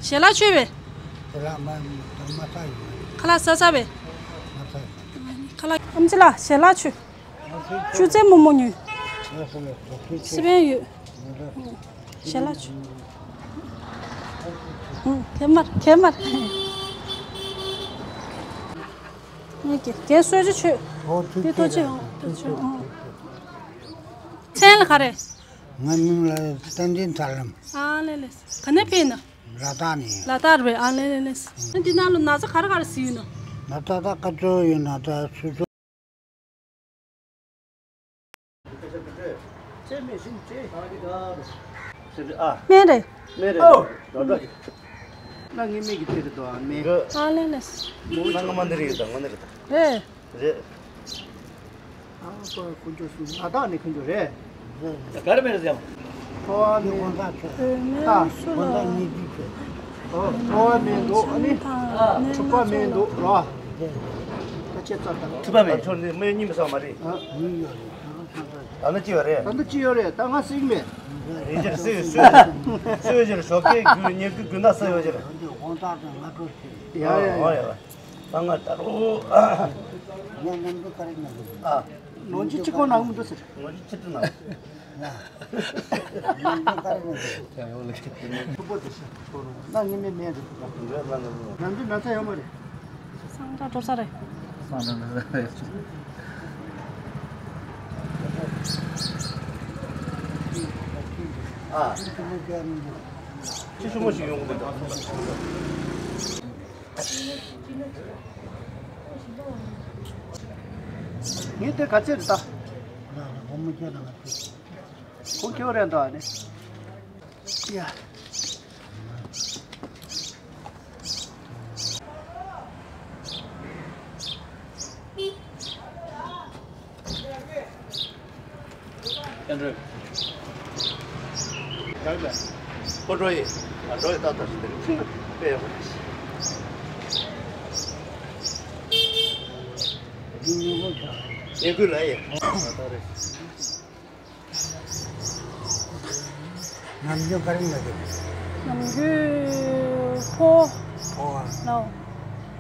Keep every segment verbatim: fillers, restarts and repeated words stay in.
ཞལ་ལག་མཆོད་པས། ཞལ་ལག་མ་མ་ཚ་ཡོད། ཁ་ལག་ཟ་ཚར་བས། མ་ཚ་ཡོད། ཁ་ལག་ཨམ་ཆི་ལགས་ཞལ་ལག་མཆོད། ཆུ་ཚན་མོག་མོག་ཉོས། སི་པན་ཡོད། ཞལ་ལག་མཆོད། གད་མར་གད་མར། ངས་གད་གད་གསོལ་ཇ་མཆོད། འདི་ཐོག་ཅིག་ཨང་ཐོག་ཅིག་ཨང་། མཚན་ལ་ག་རེ། ང་མིང་ལ་བསྟན་འཛིན་ཚ་ལམ། ཨ་ལེ་ལེ། ག་ནས་ཕེབས་ན། ལ་དྭགས་ནས། ལ་དྭགས་རེད་པས། ཨ་ལེ་ལེ་ལེ། ཨ་འདི་ནང་ལ་ན་ཚ་ག་རེ་ག་རེ་ཟིག་ཡོད་ན། ན་ཚ་ད་ཀ་ཅོ་ཡོད་ན་ད་སུ་སུ། ཨ། སྨན་རེད། སྨན་རེད། ཨོ། རོ་བྲག་གི། ན་ངའི་སྨན་གྱི་དེ་རེད་དོ་ཨ་མེ། ཨ་ལེ་ལེ། ན་ང་མ་འདི་རེད་ད་ང་འདི་རེད་ད། རེད། རེད། ཨ་ཁོ་ཁོ་ཚོ་སུ་ལ་དྭགས་ནས་ཁོ་ཚོ་རེད། ག་རེ་མེད་རེད་ཡང་། ཕོ་བ་མེད། ད་ཁོ་ཚོ་གཉིས་ཀྱི་ཁྱོད། ཨོ་ཕོ་བ་མེད་འདུག་ཨ་ནི། ཕྲུ་གུ་མེད་འདུག་རོ། ད་ཁྱེད་ཚོ་ད། ཕྲུ་གུ་མེད། ཁྱོད་ནི་སྨན་གཉིས་མི་ཟ་མ་རེད། ཨ་གཉིས་ཡོད་རེད། ད་ནི་ཅི་ཡོད་རེད། ད་ནི་ཅི་ཡོད་རེད། ད་ང་སྲིད་མེད། ཡིན་ཕྱིར་སྲིད་སྲིད་སྲིད་ཕྱིར་ཞོགས་ཀས་རྒྱུ་ཉེར་དགུ་དགུན་ཟླ་ས་ཡོད་ཕྱིར། ཡ་ཡ་ཡ། ད་ང་ད་རུང་། ང་ནམ་དུ་ཀ་རིག་ན་དུ། ཨ། ལོ་གཅིག་གཅིག་གོང་ནང་མི་འདུག་ཟེར། ལོ་གཅིག་གཅིག་ནང་། ང་ནམ་དུ་ཀ་རིག་ན་དུ། ཡ་ཡོ་ལེ། ཐུབ་པོ་དེ་ཤ་ཁོ་རང་ན་ངེས་མེད་མེད་རེད། ང་འདི་ན་ཚ་ཡོད་མ་རེད། སང་ད་འགྲོ་ས་རེད། སང་ད་འགྲོ་ས་རེད། ཨ། ཅི་ཞུ་མོ་ཞིག་ཡོང་གི་མི་འདུག་ངས་དེ་ག་ཚད་རེད་ད། ཁོང་ཁྱེད་རང་ཁོང་ཁྱེད་རེད་འདུག་ཨ་ནི། ཡ། ཨ་འགྲོ་ཡི། ཨ་འགྲོ་ཡི་ཏག་ཏག་ཞིག་དེ་རིང་དཔེ་ཡག་པོ་རེད། ཉིན་ཀུན་ལ་ཡི། ནམ་རྒྱུན་ག་རེ་ཉོ་གི། ནམ་རྒྱུན་ཕོ། ཕོ་བ། ནའོ།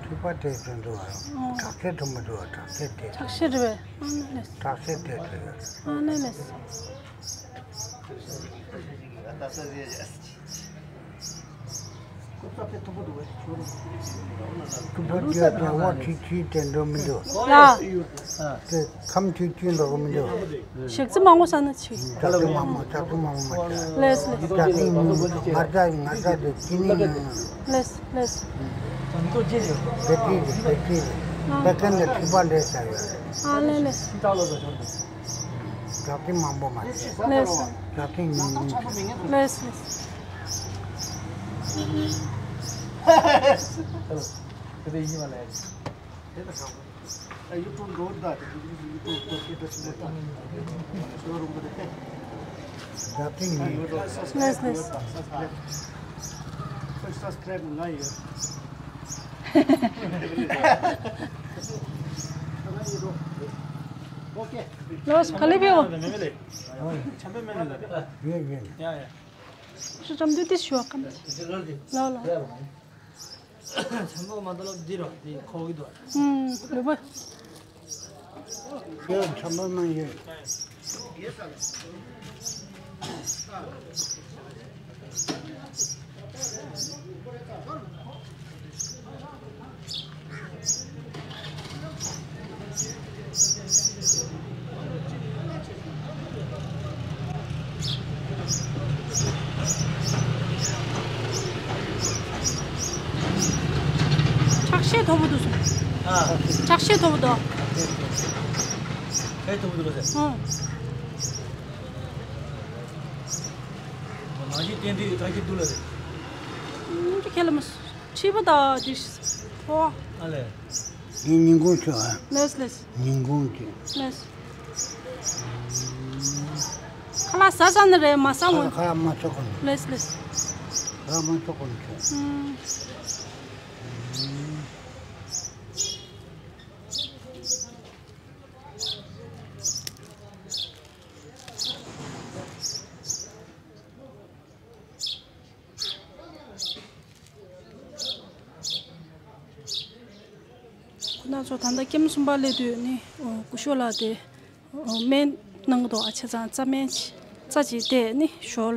ཐུག་པ་དེ་ཚོ་འདུག་ཨ། ཨོ། དྲག་ཆས་ཐུབ་མི་འདུག་ཨ། དྲག་ཆས་དེ། དྲག་ཆས་རེད་པས། ཨ་ནི་ལེ། དྲག་ཆས་དེ་ཚོ་ཡོད། ཨ་ནི་ལེ། ཐུག་པ་དེ་ཚོ་བ་ཁྲིག་ཁྲིག་དེ་འགྲོ་མི་འདུག་ལ། དེ་ཁམ་ཆུ་ཆུ་འགྲོ་གི་མི་འདུག་ཞག་ཙི་མང་པོ་ཟ་ན་ཆི། ཞག་ཙི་མང་པོ་ཞག་ཙི་མང་པོ་མ་ཟ། ལེས་ལེས། ཞག་ཙི་ཉུང་ཉུང་ང་ཟ་ང་ཟ་དེ་ཅི་ནི་ཉུང་ཉུང་། ལེས་ལེས། བེ་ཏི་རི་བེ་ཏི་རི་བེ་ཀན་ནས་ཁྲི་པ་འདྲེ་ཟ་ཡོད། ཨ་ལེ་ལེས། ཞག་ཙི་མང་པོ་མ་ཟ། ལེས། ཞག་ཙི་ཉུང་ཉུང་ཟ། ལེས་ལེས། ལེས་ལེས། ལོས་ག་ལེ་བེའོ། ཡོད་ཡོད། ཤི་ཀྲམ་དུས་ཏི་ཞུ་བ་ཀམ། ལོ་ལོ། ཆེན་པོ་མ་ད་ལོ་འདི་རོ་འདི་ཁོ་གི་དོ། ཨུམ་ལུས་པོ། ཡོད་ཆེན་པོ་མ་ཡོད། ཁྲག་ཤེད་མཐོ་པོ་འདུག་སོང་། ཨ། ཁྲག་ཤེད་མཐོ་པོ་འདུག་ཁྲག་ཤེད་མཐོ་པོ་འདུག་ཟེར། ཨང་། ནང་བཞིན་བསྟན་འདི་ཁྲག་ཤེད་འདུག་ལ་ཟེར། ཨང་། ཁྱེད་ལ་མ་སོང་། མཁྲིས་པ་དང་དེ་ཕོ་བ། ཨ་ལས། ངས་ཉིན་གུང་ཤོག་ཨ། ལེས་ལེས། ཉིན་གུང་གི། ལེས། ཁ་ལག་ཟ་ས་ནི་རེད་མ་ཟ་འོང་། ཁ་ལག་མ་ཟ་གོ་ནི། ལེས་ལེས། ཁ་ལག་མ་ཟ་གོ་ནི་ཤོག་ཨུམ། ན་ཚོ་ད་ལྟ་ཀེམ་གསུམ་པ་སླེབས་དུས་ནི་སྐུ་ཞབས་ལགས་དེ་སྨན་གནང་གི་འདུག་ཨ། ཆ་ཚང་རྩ་སྨན་རྩ་ཅིག་བལྟས་ནི་ཞོར་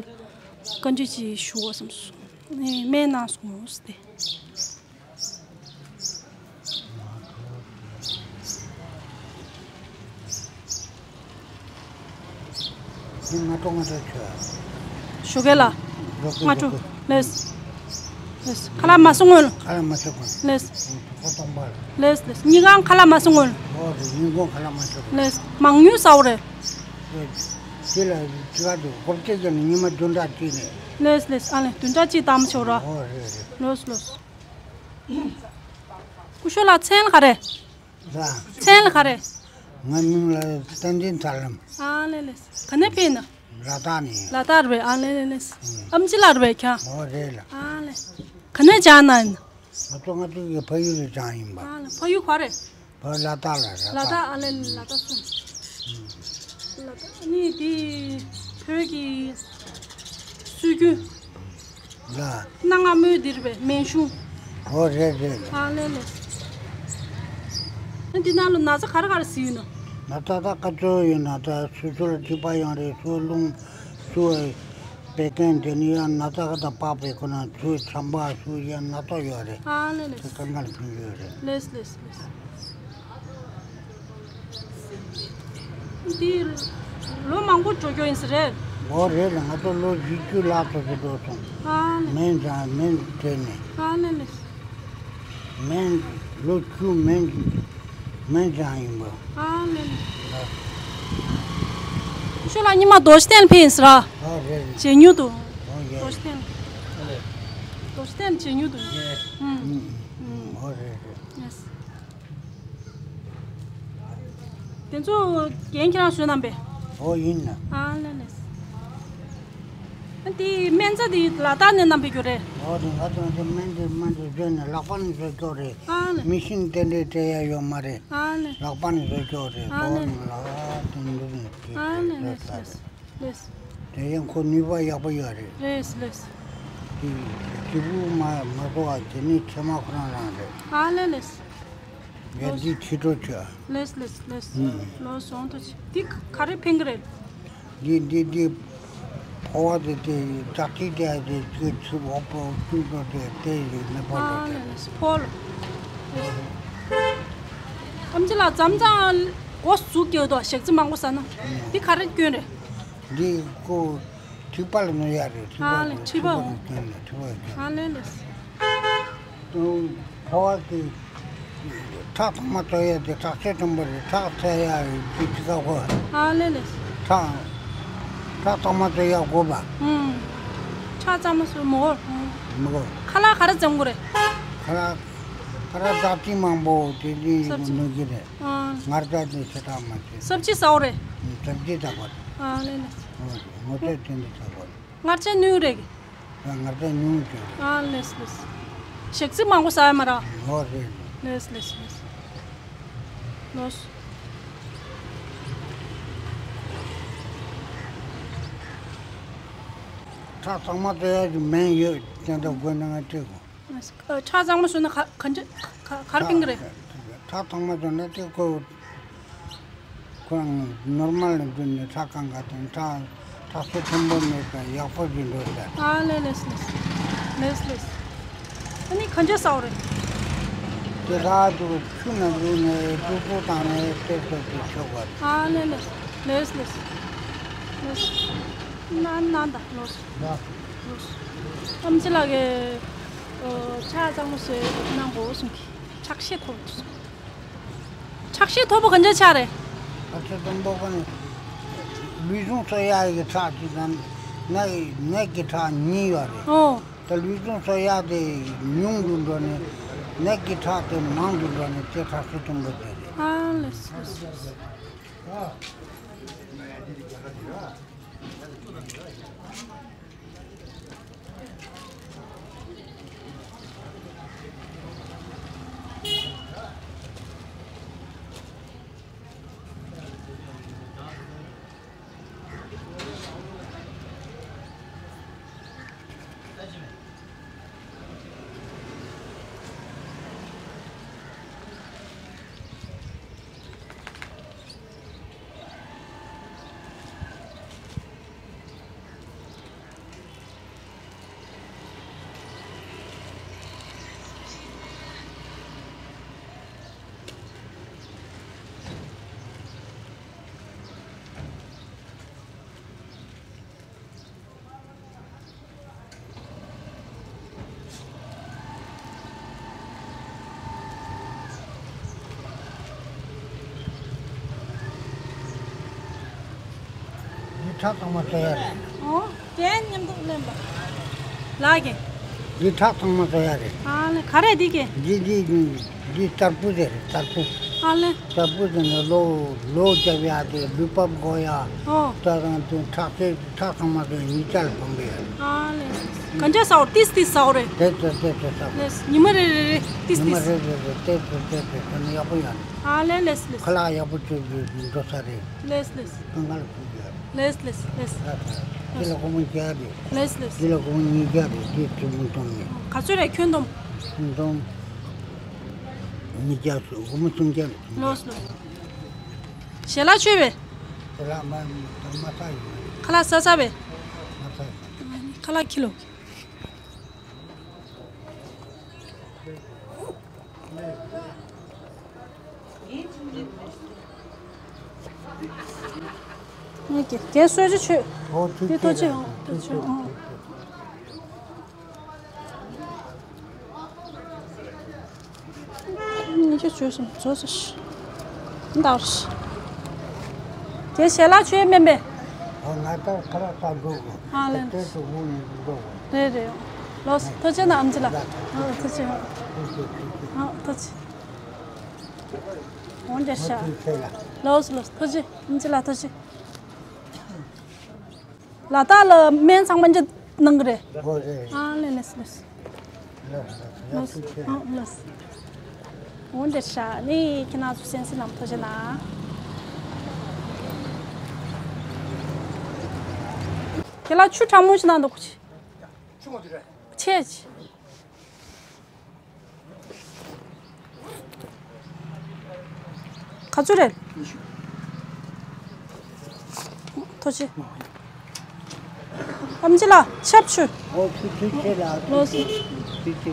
བཀའ་འདྲི་ཅིག་ཞུ་འོ་བསམ་སོང་། ནི་སྨན་གནང་སོང་ཟེར་ཏེ། ཞོགས་ཀས་ལ། སྔ་དྲོ། ལེས། ལེས། ཁ་ལག་མ་སོང་ངོ་། ཁ་ལག་མ་སོང་ངོ་། ལེས། ཁོ་སྟོང་པ་ལ། ལེས་ལེས། ཉིན་གང་ཁ་ལག་མ་སོང་ངོ་། ཨོ་རེད། ཉིན་གུང་ཁ་ལག་མ་སོང་ངོ་། ལེས། མང་ཉུང་ཟ་འོ་རེད། དེ་ལ་ཅི་ག་འདུག་སྒོར་གཅིག་ཀྱང་ཉི་མ་བདུན་ཕྲག་གཅིག་ནས། ལེས་ལེས། ཨ་ལེ། བདུན་ཕྲག་གཅིག་དམ་ཤོར་ར། ཨོ་རེད་རེད། ལོས་ལོས། སྐུ་ཞབས་ལགས་མཚན་ལ་ག་རེ། ལ། མཚན་ལ་ག་རེ། ང་མིང་ལ་བསྟན་འཛིན་ཐར་ལམ། ཨ་ལེ་ལེ། ག་ནས་ཕེབས་ན། ལ་དྭགས་ནས། ལ་དྭགས་རེད་པས། ཨ་ལེ་ལེ་ལེ། ཨམ་ཆི་ལགས་རེད་པས་ཁྱང་། ཨོ་རེད་ལ། ཨ་ལེ། ག་ནས་སྦྱངས་ན་ཡིན། ང་ཚོ་ང་ཚོ་གི་ཕ་ཡུལ་ལ་སྦྱངས་ཡིན་པ། ཨ་ལེ། ཕ་ཡུལ་ག་རེ། བོད་ལ་དྭགས་ལ་ལ་དྭགས། ལ་དྭགས། ཨ་ལེ་ལ་དྭགས་སོང་། ལ་དྭགས་ནི་དེ་བོད་ཀྱི་སྲོལ་རྒྱུན། ལ། གནའ་སྔ་མོའི་འདིར་བའི་སྨན་གཞུང་། ཨོ་རེད་རེད། ཨ་ལེ་ལེ། ཨ་འདི་ནང་ལ་ན་ཚ་ག་རེ་ག་རེ་ཟིག་ཡོད་ན། ན་ཚ་ད་ཀ་ཅོ་ཡོད། ན་ཚ་སོ་སོར་ཐིགས་པ་ཡང་རེད། སོ་རླུང་སོ་བད་ཀན་དེ་ནི་ཡང་ན་ཚ་ག་ད་པགས་པའི་ཁོ་ན་སོ་ཁྲམ་པ་སོ་ཡང་ན་ཚ་ཡོད་རེད། ཨ་ལེ་ལེ། དེ་ཀ་ང་ལ་ཕན་ཡོད་རེད། ལེས་ལེས་ལེས། འདི་ལོ་མང་པོ་འགྲོ་རྒྱུ་ཡིན་ས་རེད། འོ་རེད་ལ། ང་ཚོ་ལོ་བཞི་བཅུ་ལྷག་ཙམ་ཞིག་འགྲོ་སོང་། ཨ་ནི། སྨན་སྦྱང་སྨན་སྤྲད་ནས། ཨ་ནི་ནི། སྨན་ལོ་བཅུ་སྨན་སྨན་སྦྱང་ཡིན་པ། ཨ་ནི་ནི། ལ། ཤོ་ལ་ཉི་མ་རྡོ་རྗེ་གདན་ཕེབས་ཡིན་ས་ར། ཨ་རེད་རེད། མཇལ་མྱོང་འདུག་ཨོ་ཡ། རྡོ་རྗེ་གདན། རྡོ་རྗེ་གདན་མཇལ་མྱོང་འདུག་ཨུམ། ཨུམ། ཨོ་རེད་རེད། ཡེས། དེ་ཚོ་རྒན་ཁྱེད་རང་བཟོས་གནང་པས། ཨོ་ཡིན་ན། ཨ་ལེ་ལེ། ཨ་དེ་སྨན་རྩྭ་དེ་ལ་དྭགས་ནས་གནང་པའི་རྒྱུ་རེད། ཨོ་དེ་ང་ཚོ་དེ་སྨན་དེ་སྨན་དེ་བཟོས་ནས་ལག་པ་ནས་བཟོས་ཀྱོག་རེད། ཨ་ལེ། མི་ཤིན་ཏན་ཏན་སྤྲད་ཡ་ཡོད་མ་རེད། ཨ་ལེ། ལག་པ་ནས་བཟོས་ཀྱོག་རེད། ཨ་ལེ། ལག་དེ་འདུག་ནས་ཨ་ལེ་ལེ་ལེ། ལེས། དེ་ཡང་ཁོ་ནུས་པ་ཡག་པོ་ཡོད་རེད། ལེས་ལེས། དེ་སྐྱིད་པོ་མ་མ་གཏོགས་དེ་ནི་ཚེར་མ་ཁོ་རང་རང་རེད། ཨ་ལེ་ལེས། ཡ་འདི་ཁྲི་ཁྲོ་ཆོ། ལེས་ལེས་ལེས། ཨུམ། ལོ་སོང་དུ་ཆི་འདི་ག་རེ་ཕན་གི་རེད། འདི་འདི་འདི་ཕོ་བ་དེ་དེ་ལྕགས་ཁྲི་དེ་དེ་ཚུ་ཚུ་འོག་པོ་ཚུ་ཚོ་དེ་དེ་ཡི་མེ་ཕོ་ཨ་ལོ་ལེ་དེ། ལེས་ཕོ་ལོ། ཨམ་ཆི་ལགས་མཚམས་མཚམས་མགོ་ཟུག་སྐྱེ་འདུག་ཞག་ཚི་མང་པོ་ཟ་ན། ཨུམ། འདི་ག་རེ་སྐྱོན་རེད། འདི་ཁོ་ཐིགས་པ་ལ་གནོད་ཡ་རེད། ཐིགས་པ་ཨ་ལེ། ལ་ཐིགས་པ་ཐིགས་པ་ལ་སྐྱོན་ལ་ཐིགས་པ་ལ་སྐྱོན། ཨ་ལེ་ལེ། ཕོ་བ་དེ་ཁྲག་ཐོག་མ་བཙོ་ཡ་དེ་ཁྲག་ཤེད་མཐོན་པོ་རེད། ཁྲག་འཚོལ་ཡ་ཡོད་དུས་ཐིགས་པ་ཁོ། ཨ་ལེ་ལེ། ཁྲག་ཁྲག་ཐོག་མ་བཙོ་ཡ་དགོས་པ། ཨུམ། ཁྲག་གཙང་མ་བཟོ་མི་དགོས། མི་དགོས། ཁ་ལག་ག་རེ་འཛོམས་དགོས་རེད། ཁ་ལག་ཁ་ལག་ཙག་ཙིག་མང་པོ་དེ་དེ་སབ་ཇི་ནོར་གྱི་རེད། ཨ། ངར་ཙག་དེ་ཆེ་ཐག་མ་ཆེ། སབ་ཇི་ཟ་འོ་རེད། སབ་ཇི་ཟ་དགོས། ཨ་ལེ་ལེ། ངོ་ཚ་དེ་འདྲ་ཟ་དགོས། ངར་ཙག་ཉུང་རེད། ང་ང་ཚོ་ཉུང་ཅིག་ཨ་ལེས་ལེས། ཞག་ཚི་མང་པོ་ཟ་ཡ་མ་ར། ཨོ་རེད། ལེས་ལེས་ལེས། ལོས། ཁྲག་གཙང་མ་བཙོ་ཡ་གི་སྨན་ཡོད། དེ་འདྲ་དགོས་ན་ང་སྤྲད་དགོས། ཁྲག་གཙང་མ་བཟོས་ན་ག་ག་འདྲ་ག་ག་རེ་ཕན་གི་རེད། ཁྲག་གཙང་མ་བཟོས་ན་དེ་ཁོ། ཁོ་རང་ནོར་མལ་ལ་འཛུལ་ནས་ཁྲག་གང་ག་དང་ཁྲག་ཁྲག་ཤེད་མཐོན་པོ་མེད་པ་ཡག་པོ་ཞིག་འགྲོ་ཟེར། ཨ་ལེ་ལེས་ལེས། ལེས་ལེས། ཨ་ནི་ག་འདྲ་ཟ་འོ་རེད། དེ་ར་དུ་ཆུ་ནང་འཛུལ་ནས་ཏུ་ཏུ་བཏང་ནས་དེ་ཚོ་དེ་ཆོག་པ། ཨ་ལེ་ལེས། ལེས་ལེས། ལེས། ན་ན་ད་ལོས། ལོས། ཨམ་ཆི་ལགས་ཀྱིས་ཁྲག་གཙང་མ་བཟོས་གནང་དགོས་གསུང་གི། ཁྲག་ཤེད་མཐོ་བོ་དེ་ཚོ། ཁྲག་ཤེད་མཐོ་པོ་ག་འདྲ་ཆགས་རེད། ཁྲག་ཤེད་མཐོ་པོ་ག་ནི། ལུས་ཟུངས་གསོ་ཡག་གི་ཁྲག་ཅིག་དང་། ནད་ནད་ཀྱི་ཁྲག་གཉིས་ཡོད་རེད། ཨོ། ད་ལུས་ཟུངས་གསོ་ཡག་དེ་ཉུང་དུ་འགྲོ་ནས་ནད་ཀྱི་ཁྲག་དེ་མང་དུ་འགྲོ་ནས་དེ་ཁྲག་ཤེད་མཐོན་པོ་དེ་རེད། ཨ་ལེས་ལེས་ལེས། ཁྲག་ཚང་མ་བཟོ་ཡ་རེད། ཨོ། དེ་མཉམ་དུ་ལེན་པ། ལགས་ཀྱི། འདི་ཁྲག་ཚང་མ་བཟོ་ཡ་རེད། ཨ་ལེ། ག་རེ་འདི་ཀྱི། འདི་འདི་འདི་དར་པོ་རེད། དར་པོ། ཨ་ལེ། དར་པོ་དེ་ནི་ལོ་ལོ་རྒྱབ་ཡ་དེ་ལུས་པབ་འགོ་ཡ། ཨོ། ད་རང་དེ་ཁྲག་ཚེ་ཁྲག་ཚང་མ་དེ་ཉིས་ཆར་ཕམ་པ་ཡ། ཨ་ལེ། གན་ཆ་ཟ་འོ། ཏིས་ཏིས་ཟ་འོ་རེད། དེ་དེ་དེ་དེ་ཟ་འོ། ལེས། ཉི་མ་རེ་རེ་རེ་ཏིས་ཉི་མ་ཏིས། རེ་རེ་རེ་དེ་དེ་དེ་དེ་དེ་ནི་ཡག་པོ་ཡ། ཨ་ལེ། ལེས་ལེས། ཁ་ལག་ཡག་པོ་བྱོས་བྱོས་འགྲོ་ས་རེད། ལེས་ལེས། གང་ག་ལ་ཕུལ་རྒྱུ་ཡ། ལེས་ལེས་ལེས། ལ་ད། འདི་ལ་སྒོར་མོ་བརྒྱ་རེད། ལེས་ལེས། འདི་ལ་སྒོར་མོ་ཉིས་བརྒྱ་རེད། འདི་ཐུན་མོང་སྡོམ་ནས། ག་ཚོད་རེད་ཁྱོན་བསྡོམས། ཁྱོན་བསྡོམས། ཉིས་བརྒྱ་སོ་སྒོར་མོ་སུམ་བརྒྱ་རེད། ལོས་ལོས། ཞལ་ལག་མཆོད་པས། ཞལ་ལག་མ་མ་ཚ་ཡོད། ཁ་ལག་ཟ་ཚ་བས། མ་ཚ་ཡོད། ཁ་ལག་ཁྱི་ལོ། ངས་ཀྱི་རྒན་གསོལ་ཇ་མཆོད། འོ་ཐུགས་འདི་ཐུགས་རྗེ་ཆེ། ཆེ། ཨོ་ཐུགས་རྗེ་ཆེ། ཨོ། ངས་ཀྱི་བཟོས་སོང་བཟོས་སོང་། འདར། རྒན་ཞལ་ལག་མཆོད་མེད་པས། ཨོ་ང་ད་ཁ་ལག་ཟ་འགྲོ་དགོས། ཨ་ལེ། དེ་དུ་མུ་ཡིན་འགྲོ་དགོས། རེད་རེད། ལོས། ཐུགས་རྗེ་གནང་ཨམ་ཆི་ལགས། ཨ་ཐུགས་རྗེ་ཆེ། ཨ་ཐུགས་རྗེ་ཆེ། འོ་འདྲ་ཤག་ལོས་ལོས། ཐུགས་རྗེ། ཨམ་ཆི་ལགས་ཐུགས་རྗེ། ལ་དྭགས་ལ་སྨན་ཚང་མ་འདི་གནང་གི་རེད། ཨོ་རེད། ཨ་ལེ་ལེས་ལེས། ལོས་ལོས། ཨ་ལོས། འོ་འདྲ་ཤག་ནི་ཁྱེད་རང་ཚོ་གསན་གཟིགས་གནང་ཐུགས་རྗེ་གནང་། ཁྱེད་ལ་ཆུ་གྲང་མོ་ཞིག་གནང་འདུག་གོ་ཆེ། ཆུ་མོ་དེ་རེད། ཆེ་ཆེ། ག་ཚོད་རེད། ཐུགས་རྗེ་ཆེ། ཨམ་ཆི་ལགས་ཆབ་ཆུ། ཨོ་ཐུགས་རྗེ་ཆེ་ལགས། ལོས། ཐུགས་རྗེ་ཆེ།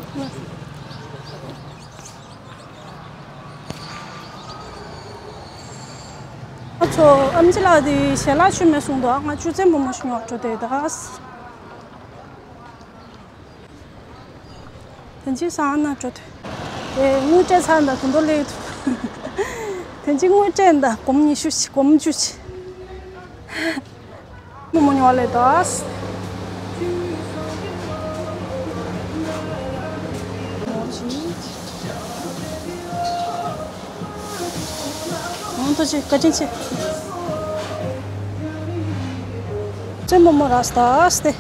ང་ཚོ་ཨམ་ཆི་ལགས་དེ་ཞལ་ལག་མཆོད་མེད་གསུངས་འདུག་ང་ཆུ་ཚན་བུ་མོ་ཞིག་ཉོ་འགྲོ་བསྡད་ཡོད། དེ་ཕྱི་སང་ན་འགྲོ་དུས། དེ་དངུལ་སྤྲད་ཚར་འདུག་དུང་དུ་སླེབས་འདུག་དེ་ཕྱི་དངུལ་སྤྲད་འདུག་སྒོར་མོ་ཉི་ཤུ་ཞིག་སྒོར་མོ་བཅུ་ཞིག་མོ་མོ་ཉོ་བ་ལས་འདུག་ཨང་། ཐུགས་རྗེ་ཆེ། བཀའ་དྲིན་ཆེ། ཆུ་ཚན་བུ་མོ་རག་སྟེ།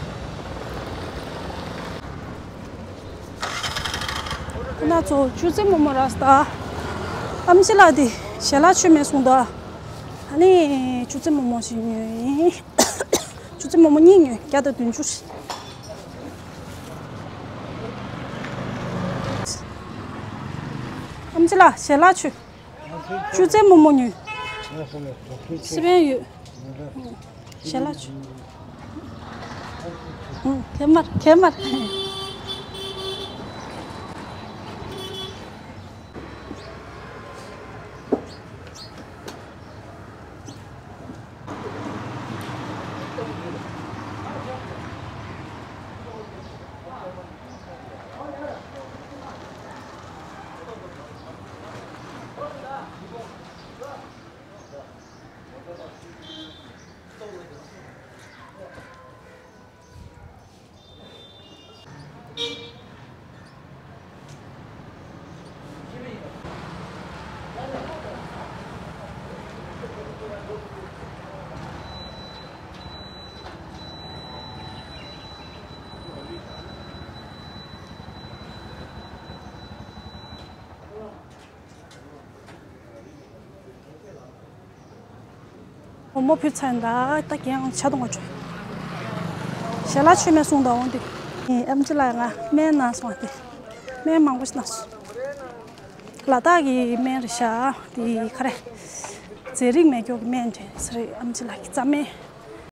ཁོ་ན་ཚོ་ཆུ་ཚན་བུ་མོ་རག་སྟེ། ཨམ་ཆི་ལགས་དེ་ཞལ་ལག་མཆོད་མེད་གསུངས་འདུག་ཨ་ནི་ཆུ་ཚན་བུ་མོ་ཞིག་ཉོས་ཡིན། ཆུ་ཚན་བུ་མོ་གཉིས་ཉོས། བརྒྱ་དང་བདུན་ཅུ། ཨམ་ཆི་ལགས་ཞལ་ལག་མཆོད། ཆུ་ཚན་བུ་མོ་ཉོས། སི་པན་ཡོད། ཞལ་ལག་མཆོད། ཨུ། གད་མར་གད་མར། བུ་མོ་ཕུད་ཚར་ཡིན་ད། ད་རྒན་ཆ་གཏོང་བ་བྱོས། ཞལ་ལག་མཆོད་མེད་གསུངས་དང་འོང་དུས། ཨམ་ཆི་ལགས་ང་སྨན་གནང་སོང་སྟེ། སྨན་མང་པོ་ཞིག་གནང་སོང་། ལ་དྭགས་ཀྱི་སྨན་རེད་ཤག་དེ་ག་རེ། རྫས་རིགས་མེད་སྐྱོ་གི་སྨན་རེད་ཟེར་རེད། ཨམ་ཆི་ལགས་ཀྱི་རྩ་སྨན།